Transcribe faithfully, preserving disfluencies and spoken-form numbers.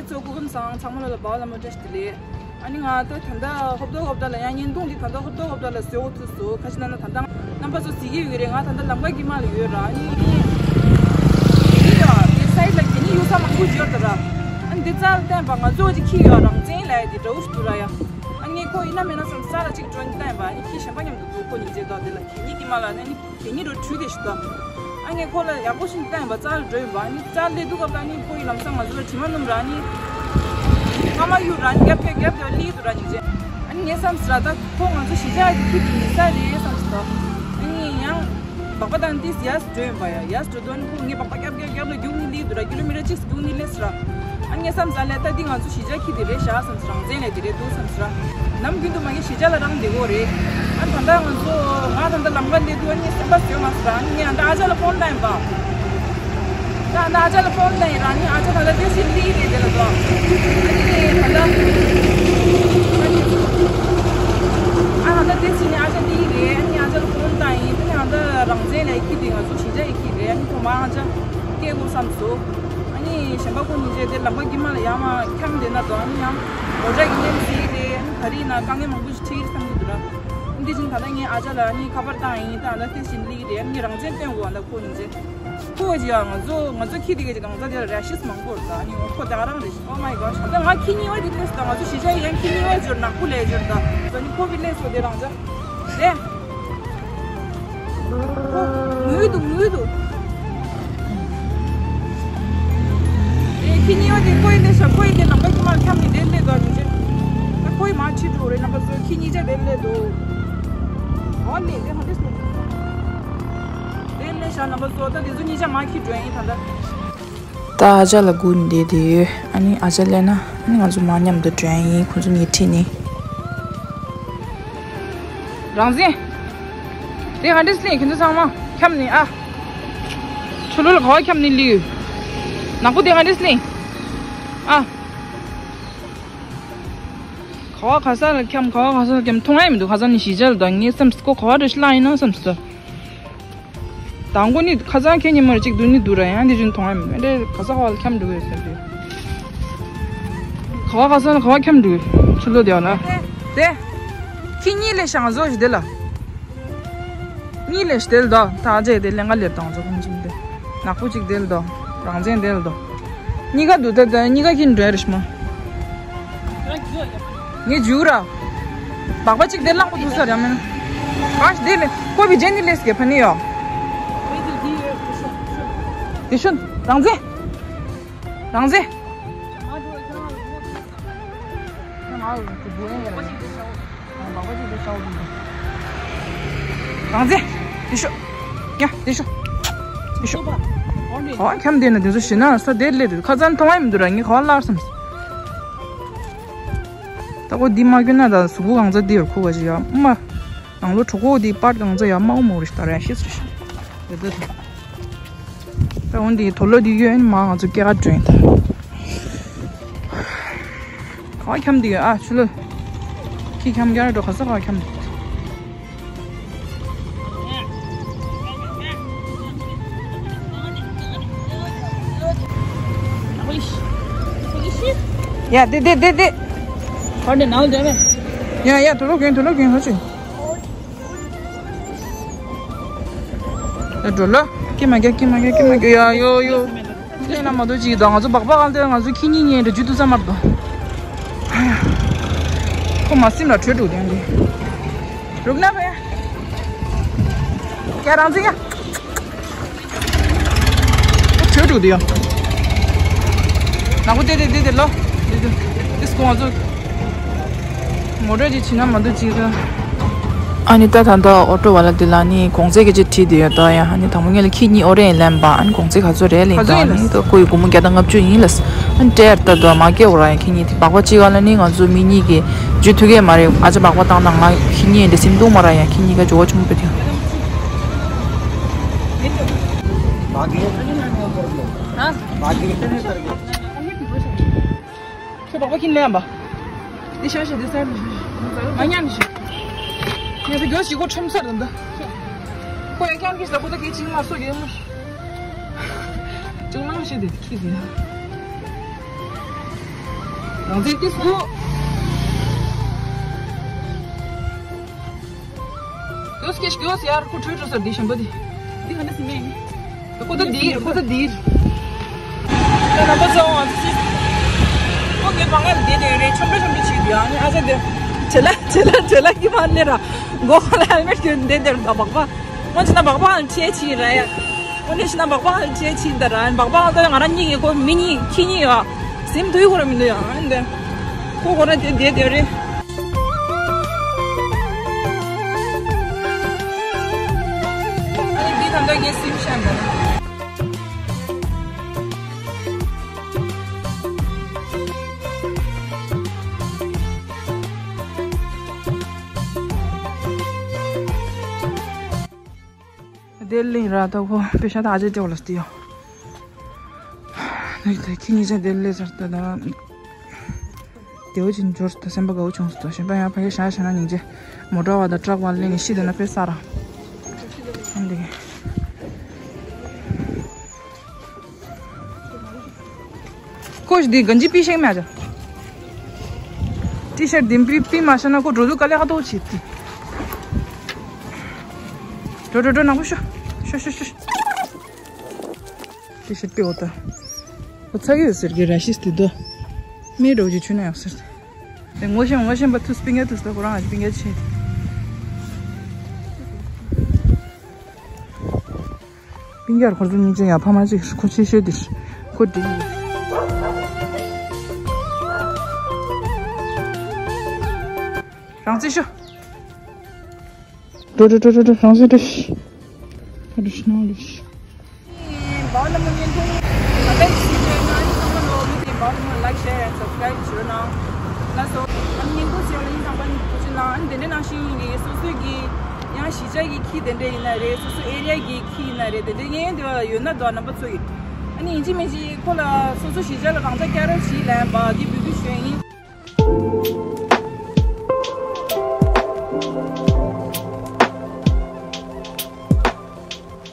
གཙོ་སྐུ་ཁམས་བཟང་། ཚང་མ་ལ་ལ་བའོ་ལ་མོ་བཀྲ་ཤིས་བདེ་ལེགས། ཨ་ནི་ང་ད་ད་ལྟ་ཧོབ་ཏོ་ཧོབ་ཏོ་ལ་ཡང་བརྙན་ཐུང་འདི་ད་ལྟ་ཧོབ་ཏོ་ཧོབ་ཏོ་ལ་བཟོ་འོ་ཐུག་སོ། ཁ་ཅིག་ན་ན་ད་ལྟ་རྣམ་པ་ཚོ་གཟིགས་ཀྱི་ཡོད་རེད། ང་ད་ལྟ་ལམ་ཁ་དཀྱིལ་མ་ལ་ཡོད་ར། ཨ་ནི་འདི་ཡོད་འདི་སའི་ལ་གི་ནི་ཡོད་ས་མང་པོ་ཡོད་ད་ར། ཨ་ནི་འདི་རྩ་ལ་བསྟན་པ་ང་ཚོ་ཅིག་ཁྱི་ཡོད་རང་བཙན་ལ་ཡ་འདི་འདྲ་བོ་ཞིག་འདུག་ར་ཡ། ཨ་ནི་ཁོ་ཡིན་ན་མེད་ན་བསམ་ས་ལ་ཅིག་འགྲོ་ནི་བསྟན་པ། ཨ་ནི་ཁྱི་གཞན་པ་མཉམ་དུ་འདུག་ཁོ་ཉིན་མཚན་དག་འདི་ལ་གད་སྙིགས་དཀྱིལ་མ་ལ་ནི་ཨ་ནི། དེ་ཉིད་རུ་བྲུས་ཏེ་ཞིག་ཏོ། ཨ་ངས་ཁོ་ལ་ཡག་པོ་ཞིག་བཏང་ཡིན་པ། རྩ་ལ་འགྲོ་ཡིན་པ། ཨ་ནི་རྩ་སླེབས་དུས་སྐབས་ལ་ཨ་ནི་ཁོ་ཡི་ལམ་སང་ང་ཚོ་ལ་དྲི་མ་སྣོམ་ར། ཨ་ནི་ཕ་མ་གཡུག་ར། ཨ་ནི་རྒྱབ་རྒྱབ་རྒྱབ་རྒྱབ་སླེབས་འདུག་ར་ཉིན་རྗེས། ཨ་ནི་ངས་བསམ་ཟེར་ར། ད་ཁོ་ང་ཚོ་གཞིས་ཆགས་ཀྱི་ཁྱི་དེ་ཡིན་ས་རེད་བསམ་ཞིག་ཏོ། ཨ་ནི་ཡང་སྦག་པ་བཏང་ཏིས་ཡར་འགྲོ་ཡིན་པ་ཡ། ཡར་འགྲོ་དུས་ཨ་ནི་ཁོ་ངས་སྦག་པ་རྒྱབ་རྒྱབ་རྒྱབ་ལ་རྒྱུག་ནི་སླེབས་འདུག་ར། ཀི་ལོ་མི་ཊར་གཅིག་རྒྱུག་ནི་སླེབས་ཟེར་ར། ཨ་ངས་བསམ་ས་ལས་ད་འདི་ང་ཚོ་གཞིས་ཆགས་ཁྱི་དེ་རེད་ཤག་བསམ་ས། རང་བཙན་ལས་དེ་རེད་འདུག་བསམ་ས། ནམ་རྒྱུན་དུ་མ་གི་གཞིས་ཆགས་ལ་རང་བསྡད་དགོས་རེད། ཨ་ད་ལྟ་ང་ཚོ་ང་ད་ལྟ་ལམ་ཁ་སླེབས་དུས་ཨ་ངས་སེམས་པ་བཟོད་མ་སོང་། ཨ་ངས་ཨ་ད་ཨ་ཅག་ལ་ཕོན་བཏང་ཡིན་པ། ད་ཨ་ད་ཨ་ཅག་ལ་ཕོན་བཏང་ཡིན་ར། ཨ་ནི་ཨ་ཅག་ད་ལྟ་དེ་སེམས་སླེབས་རེད་དེ་ལ་དོ། ཨ་ནི་ད་ལྟ་ཨ་ད་ལྟ་དེ་སེམས་ནས་ཨ་ཅག་སླེབས་རེད། ཨ་ནི་ཨ་ཅག་ལ་ཕོན་བཏང་ཡིན། དེ་ནས་ཨ་ད་རང་བཙན་ལ་ཁྱི་དེ་ང་ཚོ་གཞིས་ཆགས་ཡི་ཁྱི་རེད། ཨ་ནི་ཁོ་མ་ཨ་ཅག་སྐད་དགོས་བསམ་སོང་། ཨ་ནི་གཞན་པ་ཁོ་ཉིན་བྱས་དེ་ལམ་ཁ་དཀྱིལ་མ་ལ་ཡར་མར་འཁྱམས་བསྡད་ན་དོ། ཨ་ནི་ཡང་མོ་ཊ་གི་གཉན་ཚད་རེད། ཨ་ནི་ག་རེ་ཡིན་ན་དཀའ་ངལ་མང་པོ་ཞིག་འཕྲད་ཀྱི་བསམ་གྱི་འདུག་ར། ཨ་ནི་དེ་བཞིན་ད་ལྟ་ངས་ཨ་ཅག་ལ་ཨ་ནི་ཁ་པར་བཏང་ཡིན། ད་ཨ་ད་དེ་བཞིན་སླེབས་རེད། ཨ་ནི་རང་བཙན་སྟོན་དགོས། ཨ་ད་ཁོ་ཉིན་བྱས་ཁོ་ག་ཅི་ཡ་ང་ཚོ་ང་ཚོ་ཁྱི་དེ་ག་ཅི་གང་ཟག་དེ་ལ་རེ་ཤིས་མང་པོ་རེད། ད་ཨ་ནི་ཁོ་དེ་ག་རང་རེད། Oh my god. ད་ང་ཁྱི་གཉིས་པ་དེ་སླེབས་སོང་། ད་ང་ཚོ་གཞིས་ཆགས་ཡན་ཁྱི་གཉིས་པ་ཅོར་ནག་པོ་ལས་ཅོར། ད་ད་ནི་ཁོ་བི་སླེབས་སོང་དེ་རང་ཅག་རེད། ངུས་འདུག་ངུས་འདུག་ཨེ་ཁྱི་གཉིས་པ་དེ་ཁོ་ཡི་སླེབས་ཤག་ཁོ་ཡི་དེ་ནམ་མཁའ་དཀྱིལ་མར་འཁྱམས་ནས་དེ་སླེབས་འདུག་ཉིན་བྱས། ད་ཁོ་ཡི་མར་ཁྲིད་འགྲོ་རེད། རྣམ་པ་ཚོ་ཁྱི་གཉིས་ཆ་དེ་སླེབས་འདུག་ཨོ་ལེ་དེ་ཧ་དེ་སླེབས་འདུག་དེ་སླེབས་ཤག་རྣམ་པ་ཚོ། ད་དེ་ཚོ་གཉིས་ཆ་མར་ཁྲིད་འགྲོ་ཡིན་ད་ལྟ། ད་ཨ་ཅག་ལ་སྒུག་བསྡད་དེ་ཡོད། ཨ་ནི་ཨ་ཅག་སླེབས་ན་ཨ་ནི་ང་ཚོ་མར་མཉམ་དུ་འགྲོ་ཡ་ཡིན། ཁོ་ཚོ་གཉིས་ཁྲིད་ནས། རང་བཙན། དེ་ག་འདྲས་སླེབས། ཁྱེད་ཚོ་ཚང་མ་འཁྱམས་ནས་ཨ། ཆུ་ལོག་ལ་ག་བ་འཁྱམས་ནས་སླེབས་ཡོད། ནག་པོ་དེ་ག་འདྲས་སླེབས་ཨ། ག་བ་ག་ས་ལ་འཁྱམས། ག་བ་ག་ས་ལ་འཁྱམས། མཐོང་ཡ་མི་འདུག་ཁ་སང་ནས་གཞིས་ཆགས་ལ་ད་ངའི་སེམས་ཁོ་ག་བ་འདྲ་ཞིག་བརླག་ཡིན་ན་བསམ་སོང་། དང་པོ་ནི་ཁ་སང་ཁྱེད་ཉིན་མོར་གཅིག་བསྡུ་ནི་འདུག་ར། ཡང་དེ་བཞིན་མཐོང་ཡ་མེད། ཨེ་འདྲས་ག་ས་ག་བ་ལ་འཁྱམས་འགྲོ་གི་ཡོད་ཟེར་དུས། ག་བ་ག་ས་ལ་ག་བ་འཁྱམས་འགྲོ་གི་ཆུ་ལོག་དེ་བ་ལ། དེ་ཁྱི་གཉིས་ལས་ཤང་བཟོ་ཞིག་དེ་ལ། གཉིས་ལས་ཞིག་དེ་ལ་དོ། ད་ཨ་ཅེ་དེ་ལེན་ག་ལེར་དང་བཟོ་ཁོང་ཅིག་དེ། ནག་པོ་གཅིག་དེ་ལ་དོ། རང་བཙན་དེ་ལ་དོ། གཉིས་ཀ་འདུག་ད་ད་གཉིས་ཀ་ཁྱི་འདྲ་རེད་ཤི་མ། ངས་འཇུ་ར། སྦག་པ་གཅིག་དེ་བླངས་པ་འདུག་ས་ར་མིན། ཨ་ཤ་དེ་ལས་ཀོ་བི་ཇེན་ནི་ལེས་ཀེ་ཕ་ནི་ཡོ། དེ་ཤུན་རང་བཙན། རང་བཙན། རང་བཙན། དེ་ཤོ། ཡ་དེ་ཤོ། དེ་ཤོ། ག་བ་འཁྱམས་བསྡད་ན་དེ་ཚོ་ཞེད་སྣང་ས་དེར་སླེབས་འདུག་ཁ་སང་མཐོང་ཡ་མི་འདུག་ར། ངས་ག་བ་བརླག་སོང་། ད་ཁོ་འདི་མ་གྱོན་ན་ད་གཟུགས་པོ་གང་ཚ་འདི་ཡོད་ཁུག་པ་ཞིག་ཡ་ཨུ་མ། ནང་ལོ་གྲོད་ཁོག་འདི་པར་གང་ཚ་ཡ་མའུ་མོ་རེ་ཞིག་ད་ར་ཤི་སུ་ཞིག་ད་ད་ད། ད་འོན་ཏེ་དོ་ལོ་འདི་གཡོན་མ་ང་ཚོ་སྐྱེ་ག་འགྲོ་ཡིན་ད། ག་བ་འཁྱམས་འདི་ཡོད་ཨ་ཆུ་ལོ། ཁྱི་འཁྱམས་རྒྱ་ར་འགྲོ་ག་ས་ག་འཁྱམས་འདི། ཡ་དེ་དེ་དེ་དེ། ཡ་ཡ་དུ་ལོ་གྱོན་དུ་ལོ་གྱོན་ཧ་ཅི། ཡ་འགྲོ་ལ། ཀི་མ་རྒྱ་ཀི་མ་རྒྱ་ཀི་མ་རྒྱ་ཡ་ཡོ་ཡོ། ཁྱེད་ན་མ་དོ་ཅིག་དང་ང་ཚོ་སྦག་སྦག་གང་དེ་ང་ཚོ་ཁྱི་གཉིས་གཉིས་འདྲ་རྒྱུ་དུ་ཙམ་མར་དོ། ཁོ་མ་སེམས་ལ་བྲོས་འགྲོ་དེ་འདི། རུག་ན་བས། ཀྱ་རང་ཚིག་ཡ། ཁོ་བྲོས་འགྲོ་དེ་ཡ། ནག་པོ་དེ་དེ་དེ་དེ་ལོ། དེ་དེ་དེ་སྐོང་ང་ཚོ། མོ་ཊ་ཅིག་བྱིན་ན་མ་འདུག་ཅིག་ལ། ཨ་ནི་ད་ད་ལྟ་ཨོ་ཊོ་བ་ལ་དེ་ལ་ནི་གོང་ཚད་སྐད་ཆ་དྲིས་བསྡད་ཡོད་ད་ཡ། ཨ་ནི་དང་པོ་ངེད་ལ་ཁྱི་གཉིས་ཨོ་རེད་ལེན་པ། ཨ་ནི་གོང་ཚད་ག་ཚོད་རེད་ལེན་ད། ཨ་ནི་ད་ཁོ་ཡི་སྒོར་མོ་བརྒྱ་དང་ལྔ་བཅུ་ཡིན་ལ། ཨ་ནི་སྤྲད་ད་དུ་མ་སྐྱེ་བོ་ར་ཡ་ཁྱི་གཉིས་དེ་སྦག་སྦག་ཅིག་ག་ལ་ནི་ང་ཚོ་མི་གཉིས་ཀྱི་རྒྱུ་ཐུག་གས་མ་རེད། ཨ་ཅག་སྦག་སྦག་བཏང་ད་ང་ཁྱི་གཉིས་འདྲ་སེམས་སྡུག་མ་ར་ཡ། ཁྱི་གཉིས་ཀ་འཇོ་བ་ཆུང་པོ་དེ། ཁྱོད་སྦག་སྦག་ཁྱི་ལེན་པ། འདི་ཤ་ཤ་འདི་ཟ་མི་ཤེས། ང་མཉམ་མི་ཤེས། ངས་ད་མགྱོགས་ཤིག་སྒོ་ཁྲོམ་སར་འདུག་ཁོ་ཡང་ཁྱམས་ཀྱི་ཟ་ཁོ་ད་གའི་ཅིག་མ་སོ་ཡོད་མོ། ཅུང་མང་ཤེས་དེ་ཁྱི་ཟེར། རང་བཙན་ཏིས་དུ། ཡོས་ཀེ་ཤ་གི་ཡོས་ཡར་ཁུ་ཁྲུས་ཁྲུས་ཟེར་འདི་ཞིམ་པོ་འདི། འདི་ག་འདྲ་ཟིན་མིན། ཁོ་ད་འདི་ཁོ་ད་འདི། ད་ནམ་པ་ཚོ་ཨ་ཙི། ཁོ་ངའི་བང་ང་ལ་བསྡད་དེ་རེད། ཆོམ་རེ་ཆོམ་རེ་བྱེད་དུས་ཨ་ནི་ཨ་ཅག་འདི། བྱེད་ལ་བྱེད་ལ་བྱེད་ལ་གི་མ་ནེ་ར། མགོ་ཁ་ལ་ཧེལ་མེཊ་གྱོན་བསྡད་དེ་ར། ད་སྦག་སྦག་ཁོ་ཕྱིན་ན་སྦག་སྦག་ལ་ཁྲིད་ཕྱིན་ར་ཡ། ཁོ་ནས་ཕྱིན་ན་སྦག་སྦག་ལ་ཁྲིད་ཕྱིན་ད་ར། སྦག་སྦག་ལ་ད་ང་རང་གཉིས་ཀྱི་ཁོ་མི་གཉིས་ཁྱི་གཉིས་ཡོད། སེམས་སྡུག་ཁོ་ར་མི་འདུག་ཡ། ཨ་ནི་ཁོ་ཁོ་ར་དེ་བསྡད་དེ་རེད། ཨ་ནི་འདི་ད་ལྟ་ངའི་སེམས་ཤ་འདི། དེ་ལིང་ར་ད་ཁོ་པེ་ཤ་ད་ཨ་ཅེ་ཅོ་ལ་སྟི་ཡོ། ནི་ད་ཁྱི་གཉིས་ཆ་དེ་ལེ་ཟར་ད་ད། དེའུ་ཅིན་འབྱོར་ད་སེམས་པ་དགའ་བོ་བྱུང་སོང་། གཞན་པ་ཡང་ཕ་གི་ཤ་ཤ་ན་སྙིང་རྗེ། མོ་ཊ་བ་ད་ཊྲག་བ་ལེན་ནི་ཤི་དེ་ན་པེ་ས་ར། ཨ་འདི་གི། ཀོ་ཤ་འདི་གན་ཇི་པི་ཤེང་མེད་ཨ་ཅག་ཊི་ཤར་འདི་པི་པི་མ་ཤ་ན་ཁོ་འགྲོ་དུས་དཀའ་ལས་ཁ་ཐོག་བྱེད་དེ། འགྲོ་འགྲོ་འགྲོ་ནག་པོ་ཤོ། ཤོ་ཤོ་ཤོ། ཊི་ཤར་པི་འོ་ད། ཁོ་ཚ་གི་ཡོད་ཟེར་གི་ར་ཤིས་དེ་དོ། མི་འགྲོ་ཅི་ཆུ་ན་ཡོད་ཟེར། དེ་ངོ་ཤེས་ངོ་ཤེས་པ་ཐུས་པིན་ག་ཐུས་ད་ཁོ་རང་ཨ་ཅི་པིན་ག་ཆེ། པིན་ག་ཁོ་ཚོ་སྙིང་རྗེ་ཡ། ཕ་མ་ཅིག་ཁོ་ཆེ་ཤོས་དེ་ཁོ་འདྲི། རང་རྩིས་ཤོ། འགྲོ་འགྲོ་འགྲོ་འགྲོ་འགྲོ། རང་རྩིས་འགྲོ་ཤི། འགྲོ་ཤི་ན་འགྲོ་ཤི། བའོ་ལ་མོ་བརྙན་ཐུང་། ད་ལྟ་ཞིག་བྱས་ན་ཨ་ནི་ཚང་མ་ལོ་མི་དེ་བའོ་ལ་མོ་ལའིཀ་ཤེར་ཨེན་སབ་སི་ཀ་རེབ་བྱེད་རོགས་གནང་། ལགས་སོ། ཨ་ནི་བརྙན་ཐུང་གསན་པ་ལ་ཨ་ནི་ཚང་མ་ཐུགས་རྗེ་གནང་། ཨ་ནི་དེ་འདྲ་ནང་བཞིན་ཡིན་གྱི་སོ་སོའི་གི་ཡང་གཞིས་ཆགས་ཀྱི་ཁྱི་དེ་འདྲ་ཡིན་ན་རེད། སོ་སོ་ཨེ་རི་ཡ་གི་ཁྱི་ཡིན་ན་རེད། དེ་འདྲ་ངའི་འདི་བ་ཡོད་ན་འདུག་རྣམ་པ་ཚོ་ཡིས། ཨ་ནི་ཡིན་གཅིག་མིན་གཅིག་ཁོ་ལ་སོ་སོ་གཞིས་ཆགས་ལ་རང་ཚ་སྐྱ་ར་བྱིས་ལན་པ་གི་འབུལ་རྒྱུ་ཞུ་ཡིན།